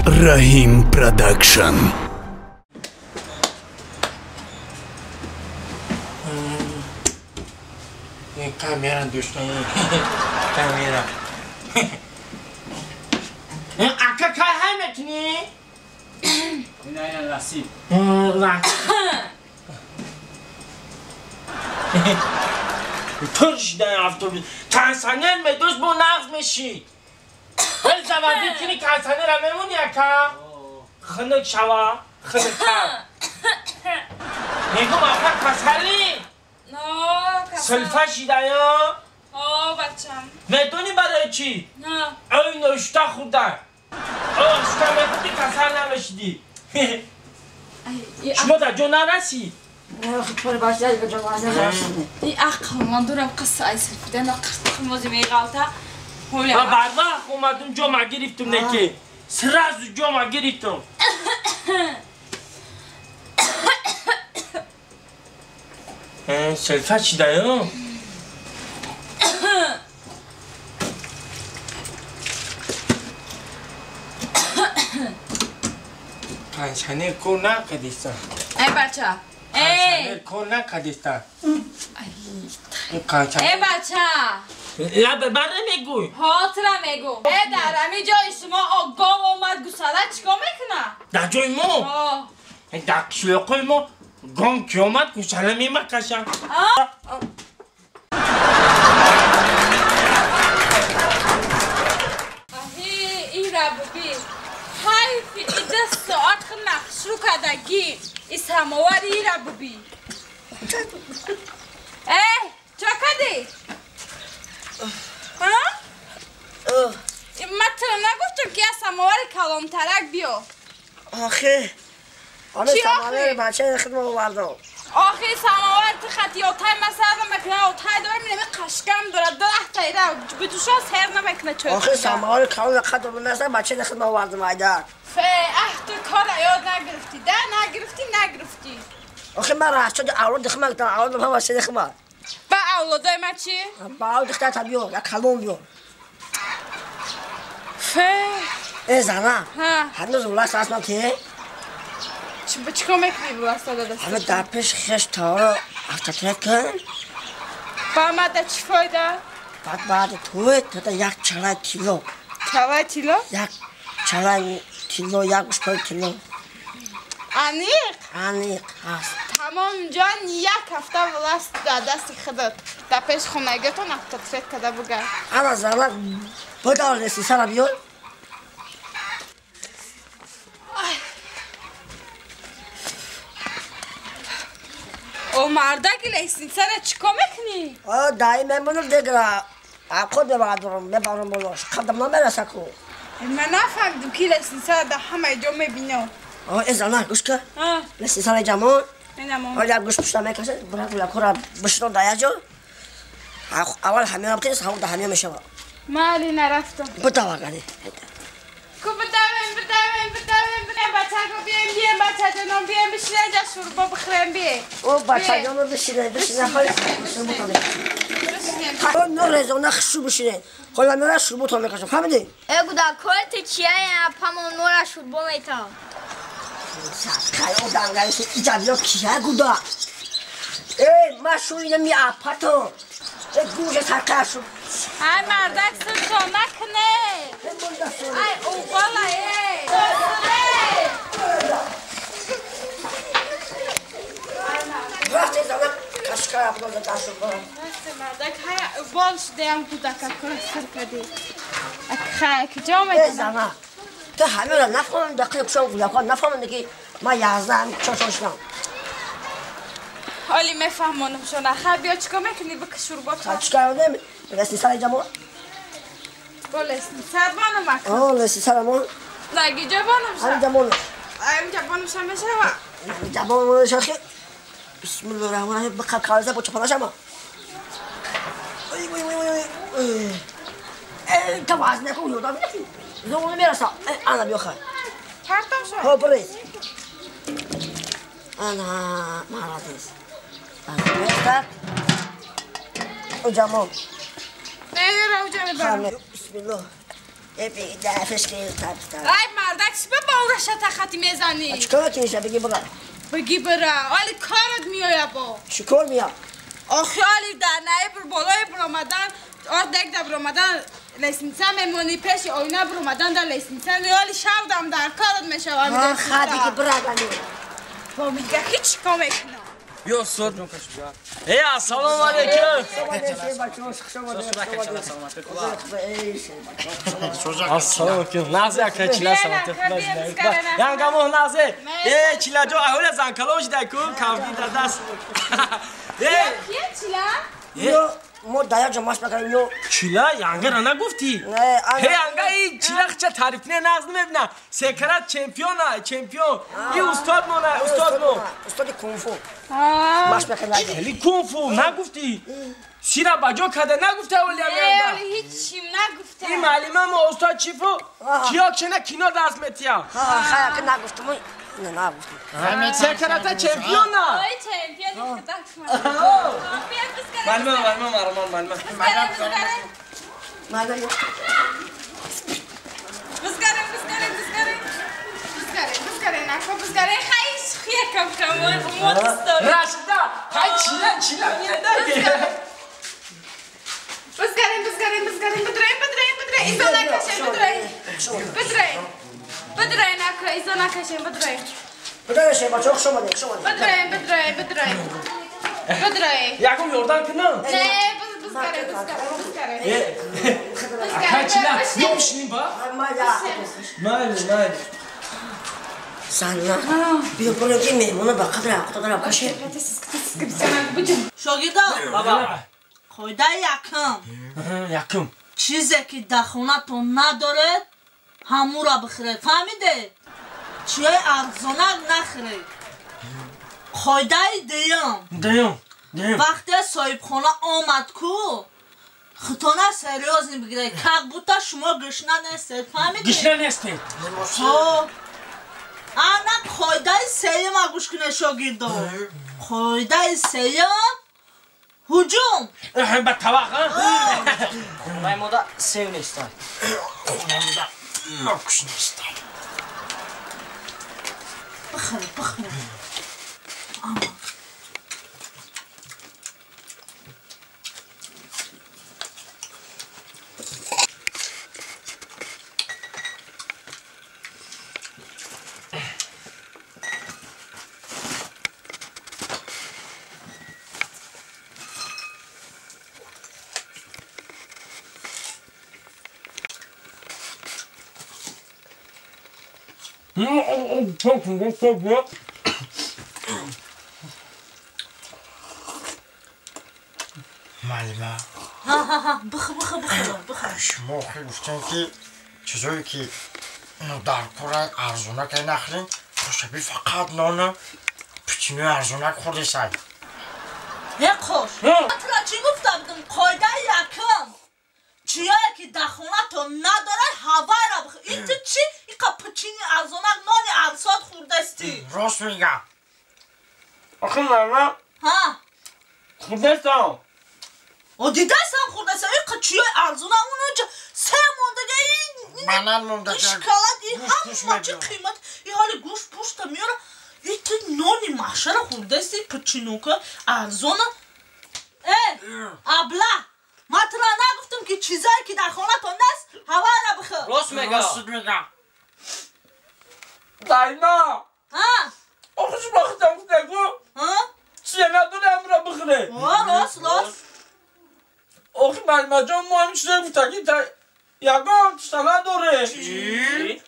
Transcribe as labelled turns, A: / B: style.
A: Раҳим Продакшн.
B: Камера дӯстон, камера. Ака кай ҳай мекунӣ?
C: Ина насиб.
B: Тур шидан автобус. Кондиционер медост бо нағз мешид. Вали заварди кини кондиционера мемони ака? Хунук шава, хунуктар. Мегум ака касалӣ? Силфа шидаё?
D: О, бачам.
B: Медонӣ барои чӣ? Ой ношта хӯрда. Ошта мехӯрдӣ касал намешидӣ. Шумо дар ҷо нарасид?
D: Ақл ман дорам қисса ай силфидан қиртиқимози меғалта.
B: Барвақт омадум ҷома гирифтум неки. Сразу ҷома гирифтум. Силфа шидаё? Кондиционер кор накардиста.
D: Эй бача!
B: Кондиционер кор накардиста.
D: Эй бача!
B: Лаб бара мегӯй.
D: Ҳо, тура мегӯ. Э, дар ҳамин ҷои шумо гов омад гусала чикор мекуна?
B: Дар ҷои мо?
D: Ҳо.
B: Дар қишлоқҳои мо гом ки омад гусала мемакашам.
D: Аҳи, ира буби. Ҳайфи ида соат нақшрӯ кардагӣ. И самовари ира буби. Э, чо кардӣ? Ҳа? Ман туро нагуфтам ки я самовари калонтарак биё.
E: Охи, ҳамин самовари бачаи худмо овардам.
D: Охи, самовар ту хати отай ма сар намекуна, отай дорам инами қашкам дорад, даҳта ира бидушон сер намекуна чой.
E: Охи, самовари калон қадр неста, бачаи худмо овардам айдар.
D: Фе, аҳ ту кора ёд нагирифтӣ, да нагирифтӣ, нагирифтӣ.
E: Охи, ман раҳчоди авлоди худма гуфтам, авлодам ҳама бачаи худма.
D: Ба авлодои ма чӣ?
E: Ба авлоди худата биё, як калон биё.
D: Фе.
E: Э, зана, ҳанӯз власт аст ман ки?
D: Чикор мекунӣ власта дадаст?
E: Ҳама дар пеш хеш таро автотрек кун.
D: Ба ма да чӣ фоида?
E: Баъд баъди туй тата як чалай тилло.
D: Чалай тилло?
E: Як чалай тилло, як гӯшпои тилло.
D: Аниқ?
E: Аниқ ҳаст.
D: Тамом ҷон, як ҳафта власт дар дасти худат. Дар пеш хонагиатон автотрек карда бугард.
E: Ана зана, бидор лестницара биёр.
D: О, мардаки лестницара чӣ кор мекунӣ?
E: О, даи мемонам дигра. Абход мебардорам, мебарам болош. Қадам намераса ку.
D: Ман нафаҳмидам ки лестницара дар ҳамаи ҷо мебинам.
E: О, э зана, гӯш кун. Лестницара ҷамон.
D: Менамон.
E: О, як гӯш пушта мекашад, бирак гулакҳоро бишинон дар як ҷо. Аввал ҳамёна битинес, ҳамон дар ҳамён мешавад.
D: Мали нарафтам.
E: Бидава гани.
D: Ку бидавем, бидавем, бидавем, бидавем, бачако бием, бием, бачаҷонон, бием, бишинем, ҷа шӯрбо бихӯрем, бием.
E: О, бачаҷонон бишинем, бишинем, холи шӯрботон
D: Бишинем.
E: Но резона хушрӯ бишинем. Хола мера шӯрботон мекашам, фаҳмидӣ?
F: Э, гуда, кори ту чия, памон нора шӯрбо метавам.
E: Хай, одангариси иҷа биё кия гуда? Э, ма шӯринам ми апато. Э, гӯша сарқая шу.
D: Ай, мардак, сиршо накуне. Ай, убала, э.
E: Рафте зана кашкара будоза дар шӯрбо.
D: Рафте, мардак, ҳая убол шудаям гудака кора сир кардӣ. Ак хай, куҷо
E: Э,
D: медонам?
E: зана, ту ҳамеро нафаҳмам, дақиқ кушам гулакҳо нафаҳмам ки ман яздаам чор шудам.
D: Ҳоли мефаҳмонам шона. Хай, биё чикор мекунӣ? Бикаш шӯрбо то.
E: Чикор кардем? Лестницара ҷамон.
D: Бо лестница бонум ака.
E: О, лестницара мон.
D: Лаги ҷо бонум ша.
E: Ҳамин ҷамон.
D: Ҳамин ҷо бонум ша мешава.
E: Ҷамон шахи. Бисмиллоҳир раҳмонир раҳим. Биқаб калза бо чапона шама. Ой, ой, ой, ой. Э, та вазн наку ёдам наки. Зону мераса. Э, ана биё хай.
D: Картам шо.
E: Ҳо, бирез. Ана, молодец. Ана, так. О, ҷамон.
D: Не, ра уҷа мебарам.
E: Бисмиллоҳ. Э, би дафеш ки таб.
D: Ай, мардак, Занак ба бо шата хати мезани.
E: Чикор мекунӣ бигӣ бира.
D: Бигӣ бира. Оли корат меояд бо.
E: Чикор меояд?
D: Охи оли дар наи бир болои биромадан, ор дек да биромадан лестница мемонӣ пеши оина биромадан дар лестница оли шавдам дар корат мешавам.
E: Ха ха бигӣ бира гани.
D: Бо мига ҳеч чикор мекунам.
B: Биё устод. Эй, ассалому алайкум. Ассалому алайкум. Назе ака чила саламат. Янгамо назе. Эй, чила ҷо аҳола занкалош даку, кавги дадаст. Эй,
D: чила?
E: Мо дая ҷо маш бакарем ё.
B: Чила янгара нагуфтӣ? Ҳей янга и чила хча таъриф не нағз намебина. Секарат чемпиона, чемпион. И устод мона, устод мо.
E: Устоди кунг-фу. Маш бакарем.
B: Хеле кунг-фу нагуфтӣ. Сира ба ҷо карда нагуфта аввали янга.
D: Ҳеҷ нагуфта.
B: И муаллима мо устод чифу киё чена кино дарс метия.
E: Ха ха ки нагуфтум. Не нагуфтум.
B: Секарата чемпиона.
D: Ой чемпион худак.
B: Малма, малма, малма, малма.
E: Малма.
D: Бизгарем, бизгарем, бизгарем. Бизгарем, бизгарем, нако бизгарем. Хайш хия кам кам мо
B: Рашида, хай чила, чила меяда.
D: Бизгарем, бизгарем, бизгарем. Бидраем, бидраем, бидраем. Изо накашем, бидраем. Бидраем. Бидраем, нако, изо накашем, бидраем.
E: Бидраем, бачо, хуш омадед, хуш омадед.
D: Бидраем, бидраем, бидраем. Бидраем.
B: Ягон ёрдам кунам?
D: Не, бизгарем, бизгарем, бизгарем.
B: Ака чила, ё бишинем ба? Майли, майли.
E: Санна, биё бирем ки меҳмона ба қадр аққутадара кашем.
G: Шогирдон, қоидаи якум.
B: Якум.
G: Чизе ки дар хонатон надоред, ҳамура бихӯред. Фаҳмидед? Чиёи арзонак нахӯред. Қоидаи дуюм.
B: Дуюм.
G: Вақте соҳибхона омад ку, худтона серьёзно бигиред. Как будто шумо гушна нестед. Фаҳмидед?
B: Гушна нестед.
G: Ҳо. Ана қоидаи сеюма гӯш кунед шогирдон. Қоидаи сеюм ҳуҷум.
B: Ба тавақ, а?
C: Хонаи мода сев нестай.
B: Хонаи мода нокуш нестай.
G: Бихӯред, бихӯред. Ама.
H: Малима.
G: Ҳа, бихӯр, бихӯр, бихӯр, бихӯр.
H: Шумо охир гуфтем ки чизое ки дар кора арзонак нахӯрем, хушаби фақат нону печенье арзонак хӯрдесай.
G: Е қош. Атра чӣ гуфта будам? Қоидаи якум. Чиёе ки дар хонатон надорад, ҳавайра бихӯр. Ин ту чӣ? Иқа печенье арзонак, нони арзон хӯрдастӣ.
H: Рост мегам.
B: Охир мама.
G: Ҳа.
B: Хӯрдастам.
G: О дидастам хӯрдастам. Иқа чиёи арзонак унҷа се мондага ин
H: банан мондага.
G: Шоколад ин ҳама чӣ қимат. Ин ҳоли гӯшт пушта меёра. Ин ту нони маҳшара хӯрдастӣ, печенька арзона. Э, абла. Ман тура нагуфтам ки чизое ки дар хонатон нест, ҳавайра бихӯр.
C: Рост мегӯ.
H: Рост мегӯ.
B: Дайма.
G: Ҳа.
B: Охир шумо худтон гуфтагу.
G: Ҳа?
B: Чизе надорем ҳамура бихӯре.
G: О, рост, рост.
B: Охир малимаҷон мо ҳамин чизое гуфтагӣ та ягон чиза надорем.
H: Чӣ?